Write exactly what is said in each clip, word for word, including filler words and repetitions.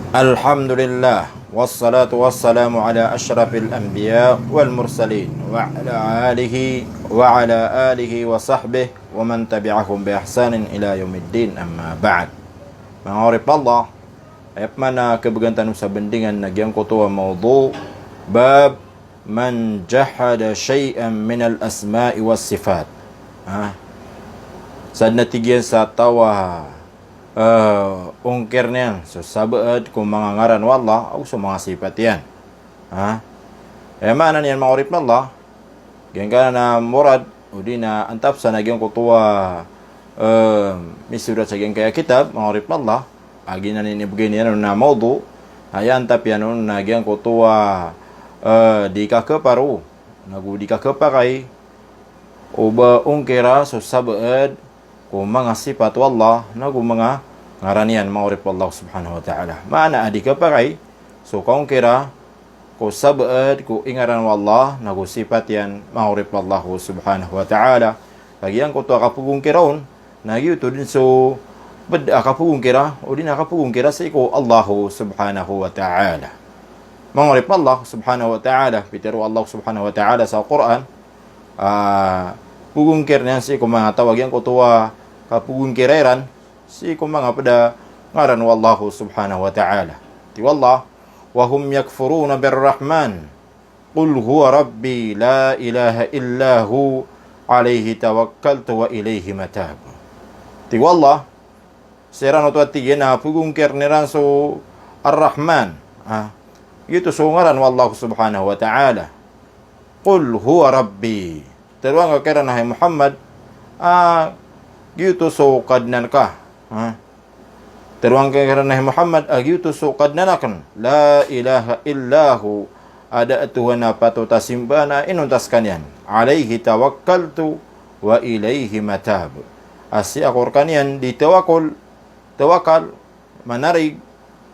Alhamdulillah, wassalatu wassalamu ala ashrafil anbiya wal mursalin, wa ala alihi, wa ala alihi wa sahbihi, wa man tabi'ahum bi ihsanin ila yawmiddin, amma ba'd. Manga oripn o Allah, aya pman a khabgan tano sa bandingan na giyangkoto a mawdu', bab man jahada shay'an minal asma'i was sifat. Ha? Sadn a tig iyan sa taw a, eh, ongkirn iyan so sabaad ko manga ngaran o Allah ago so manga sipat iyan. Ha? Aya maana niyan manga oripn o Allah, giyangkanan a murad, odi na antap sa na giyangkoto a, eh, misorat sa giyangkaya kitab, manga oripn o Allah, a giyanan i inibgay niyan on a mawdu', aya antap iyan on na giyangkoto a, eh, di kakhaparo, nago di kakhapakay, o ba ongkira so sabaad ko manga sipat o Allah, nago manga ngaran iyan, manga oripn o Allah subhanahu wa ta'ala. Maana a di khapakay so kaongkira ko sabaad ko ingaran o Allah, nago sipat iyan, manga oripn o Allah subhanahu wa ta'ala. Ka giyangkoto a kapagongkira on, na giyoto dn so pd a kapagongkira, odi na kapagongkira sii ko Allah subhanahu wa ta'ala. Manga oripn o Allah subhanahu wa ta'ala, pitharo o Allah subhanahu wa ta'ala sa Qur'an, ah, pagongkir iyan sii ko manga taw a giyangkoto a kapagongkira iran sii ko manga pd a ngaran o Allah subhanahu wa ta'ala. Tig o Allah, "Wa hum yakfuruna bir Rahman, qul huwa rabbi la ilaha illa hu, alayhi tawakkaltu wa ilayhi matab." Tig o Allah, siran oto a tig iyan a pagongkirn iran so Ar-Rahman. Ah, giyoto so ngaran o Allah subhanahu wa ta'ala. "Qul huwa rabbi." Tharoang ka kiran, hay Muhammad, a giyoto so Kadnan ka. Ha? Tharoang ka kiran, hay Muhammad, a giyoto so Kadnan akn. La ilaha illa hu. A da a Tuhan a patot a simbaan a inonta skaniyan. Alayhi tawakkaltu wa ilayhi matab. A sii ko rkaniyan di tawakol, tawakal, manarig,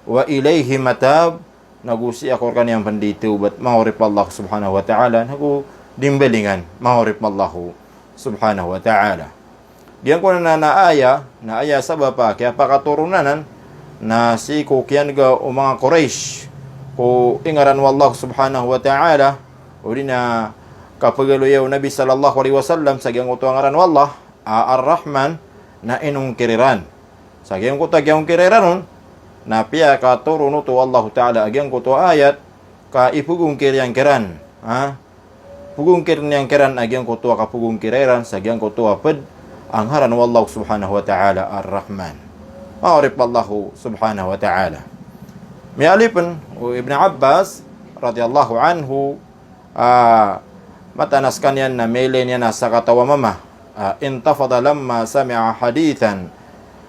wa ilayhi matab, nago sii ko rkaniyan pn di tawbat, manga oripn o Allah subhanahu wa ta'ala, nago di mbalingan, manga oripn o Allah subhanahu wa ta'ala. Giyangkoto na, na aya, na aya sabap a kiyapakatoron anan, na sii ko kiyan'ga o manga Quraysh ko ingaran o Allah subhanahu wa ta'ala, odi na kapagaloya o Nabi sallallahu alayhi wasallam sa giyangkoto a ngaran o Allah, a Ar-Rahman, na inongkir iran. Sa giyangkoto a giyangkir iran on, na piyakatoron oto o Allahu ta'ala a giyangkoto a ayat, ka ipagongkir iyan kiran. Ha? Pagongkir iyan kiran a giyangkoto a kapagongkir iran sa giyangkoto a pd a ngaran o Allah subhanahu wa ta'ala, Ar-Rahman. Manga oripn o Allah subhanahu wa ta'ala. Miyaaloy pn o Ibn Abbas radiyallahu anhu, ah, mataan a skaniyan na miyailay niyan a sakataw a mama, ah, intafada lamma sami'a hadithan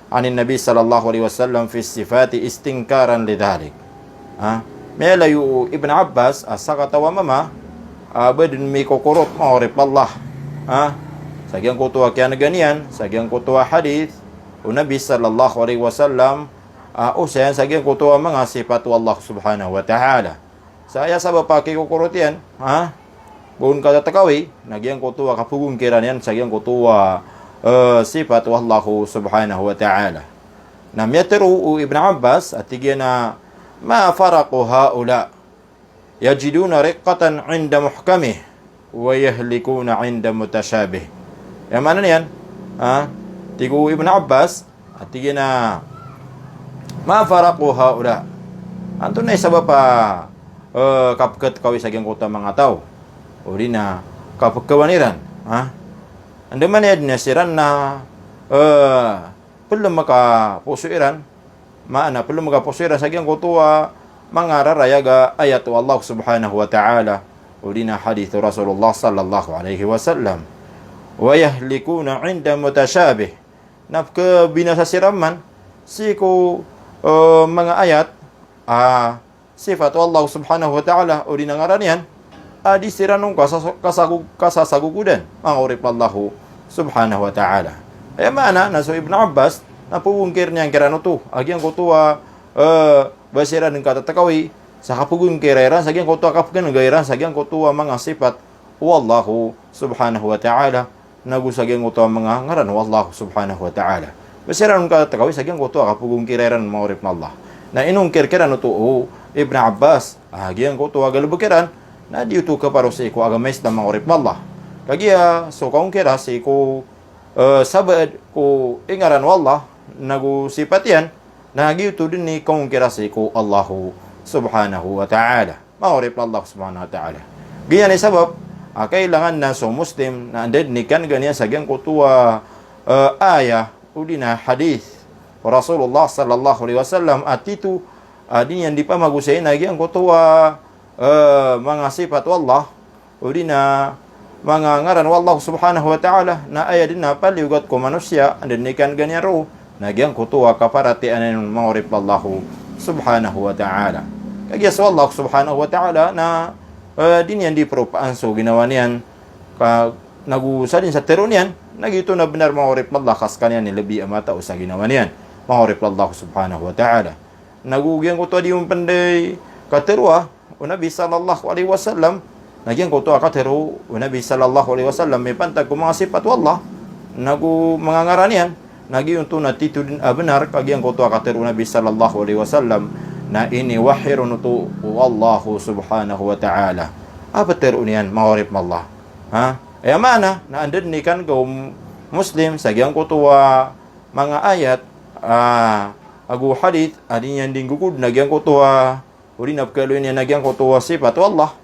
anin Nabi sallallahu alayhi wasallam fi sifati istinkaran lidhalik. Ah, miyailay o Ibn Abbas a sakataw a mama, ah, ba dn mikokorot, manga oripn o Allah. Ah, sa giyangkoto a kiyan'ga niyan sa giyangkoto a hadith o Nabi sallallahu alayhi wasallam, ah, osayan sa giyangkoto a manga sipat o Allah subhanahu wa ta'ala. Sa aya sabap a kikokorot iyan, ha? Ba on katatakawi, na giyangkoto a kapagongkiran iyan sa giyangkoto a, eh, sipat o Allah subhanahu wa ta'ala. Na miyatharo o Ibn Abbas a tig iyan a, "Ma faraqu haula, yajiduna riqqatan inda muhkamih, wa yahlikuna inda mutashabih." Aya maana niyan, ha? Tig o Ibn Abbas, a tig iyan a, "Ma faraqu haula." Antonaa i sabap a, eh, kapkhatkawi sa giyangkoto a manga taw, odi na kapkhawan iran, ha? Andamanaya dn a siran na, eh, plmk a poso iran, maana plmk a poso iran sa giyangkoto a manga rarayag a ayat o Allah subhanahu wa ta'ala, odi na hadith o Rasulullah sallallahu alayhi wasallam. Wa yahlikuna inda mutashabih. Na pkhabinasa siran man sii ko, eh, manga ayat, ah, sipat o Allah subhanahu wa ta'ala, odi na ngaran iyan, a di siran on kasas-, kasago-, kasasagogodan, manga oripn o Allah subhanahu wa ta'ala. Aya maana na so Ibn Abbas, na pagongkir iyan kiran oto a giyangkoto a, eh, ba siran dn katatakawi sa kapagongkira iran sa giyangkoto a kapkhan'ga iran sa giyangkoto a manga sipat o Allah subhanahu wa ta'ala, nago sa giyangkoto a manga ngaran o Allah subhanahu wa ta'ala. Ba siran on katatakawi sa giyangkoto a kapagongkira iran, manga oripn o Allah. Na inongkir kiran oto o Ibn Abbas a giyangkoto a galbk iran na di oto kaparo sii ko agama Islam, manga oripn o Allah. Kagiya so kaongkira sii ko, eh, sabaad ko ingaran o Allah nago sipat iyan, na giyoto dn i kaongkira sii ko Allahu subhanahu wa ta'ala. Manga oripn o Allah subhanahu wa ta'ala. Giyanan i sabap a kailangan na so Muslim na anda dn i kanggaan iyan sa giyangkoto a, eh, ayah odi na hadith o Rasulullah sallallahu alaihi wasallam a tito a di niyan di pamagosayn a giyangkoto a, eh, manga sipat o Allah odi na manga ngaran o Allah subhanahu wa ta'ala, na aya dn a paliyogat ko manosiya, anda dn i kanggaan iyan roo, na giyangkoto a kaparatiyayaan iyan on, manga oripn o Allah subhanahu wa ta'ala. Kagiya so Allah subhanahu wa ta'ala na, eh, di niyan di propaan so ginawa niyan, ka, nago sa dn sa tharoon iyan na giyoto na bnar, manga oripn o Allah, ka skaniyan i lbi a matao sa ginawa niyan, manga oripn o Allah subhanahu wa ta'ala. Nago giyangkoto a di on pn di katharoa o Nabi sallallahu alaihi wasallam, na giyangkoto a katharo o Nabi sallallahu alaihi wasallam mipantag ko manga sipat o Allah nago manga ngaran iyan, na giyoto na tito dn a bnar, ka giyangkoto a katharo o Nabi sallallahu alaihi wasallam na iniwahi ron oto o Allah subhanahu wa ta'ala. A ptharoon iyan, manga oripn o Allah. Ha? Aya maana na anda dn i kanggaan o Muslim sa giyangkoto a manga ayat, ah, ago hadith a di niyan di nggogod na giyangkoto a, odi na pkhaaloy niyan a giyangkoto a sipat o Allah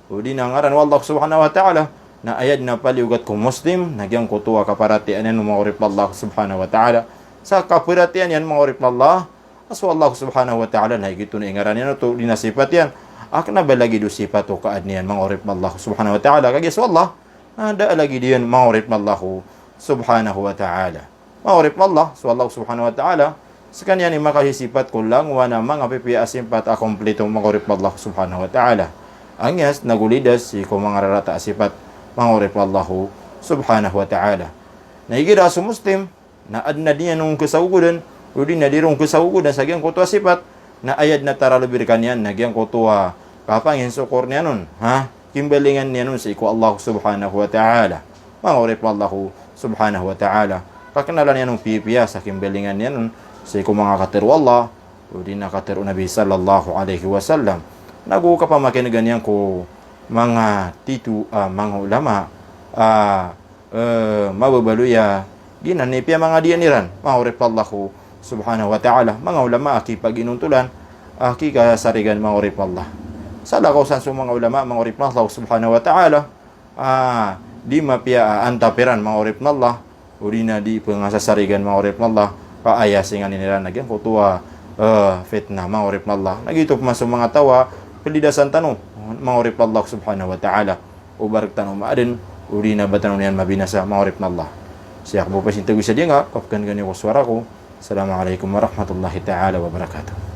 odi na ngaran o Allah subhanahu wa ta'ala, na aya dn a paliyogat ko Muslim na giyangkoto a kaparatiyayaan iyan on, manga oripn o Allah subhanahu wa ta'ala. Sa kaparatiyayaan iyan, manga oripn o Allah, a so Allah subhanahu wa ta'ala na giyoto na ingaran iyan oto odi na sipat iyan, a kna ba lagid o sipat o kaadn iyan, manga oripn o Allah subhanahu wa ta'ala. Kagiya so Allah na da a lagid iyan, manga oripn o Allah subhanahu wa ta'ala. Manga oripn o Allah, so Allah subhanahu wa ta'ala, skaniyan i makasisipat ko langowan a manga pipiya a sipat a komplito, manga oripn o Allah subhanahu wa ta'ala. Angiyas nago lidas sii ko manga rarata a sipat, manga oripn o Allah subhanahu wa ta'ala. Na igira so Muslim na adn a di niyan on khasagogodan odi na di ron khasagogodan sa giyangkoto a sipat, na aya dn a taralbi rkaniyan na giyangkoto a kapanginsokor niyan on, ha, kimbalingan iyan on sii ko Allah subhanahu wa ta'ala. Manga oripn o Allah subhanahu wa ta'ala, kaknalan iyan on pipiya sa kimbalingan iyan on sii ko manga katharo o Allah odi na katharo o Nabi sallallahu alaihi wasallam. Nago kapamakin'gan iyan ko manga tito a manga ulama a, eh, mababaloy a giyanan i piyamangadian iran, manga oripn o Allah subhanahu wa ta'ala, manga ulama a kipaginontolan, a kikasarigan, manga oripn o Allah. Salakaw san so manga ulama, manga oripn o Allah subhanahu wa ta'ala, a di mapiya a antap iran, manga oripn o Allah, odi na di pngasasarigan, manga oripn o Allah, ka aya singanin iran na giyangkoto a, eh, fitnah, manga oripn o Allah. Na giyoto pman so manga taw a palidasan tano, manga oripn o Allah subhanahu wa ta'ala. O ba rktano maadn, odi na ba tano niyan mabinasa, manga oripn o Allah. Siya ko bo pasintago sa diyanga, kapkhaan'gan iyo ko sowara ko. Assalamu alaikum warahmatullahi ta'ala wabarakatuh.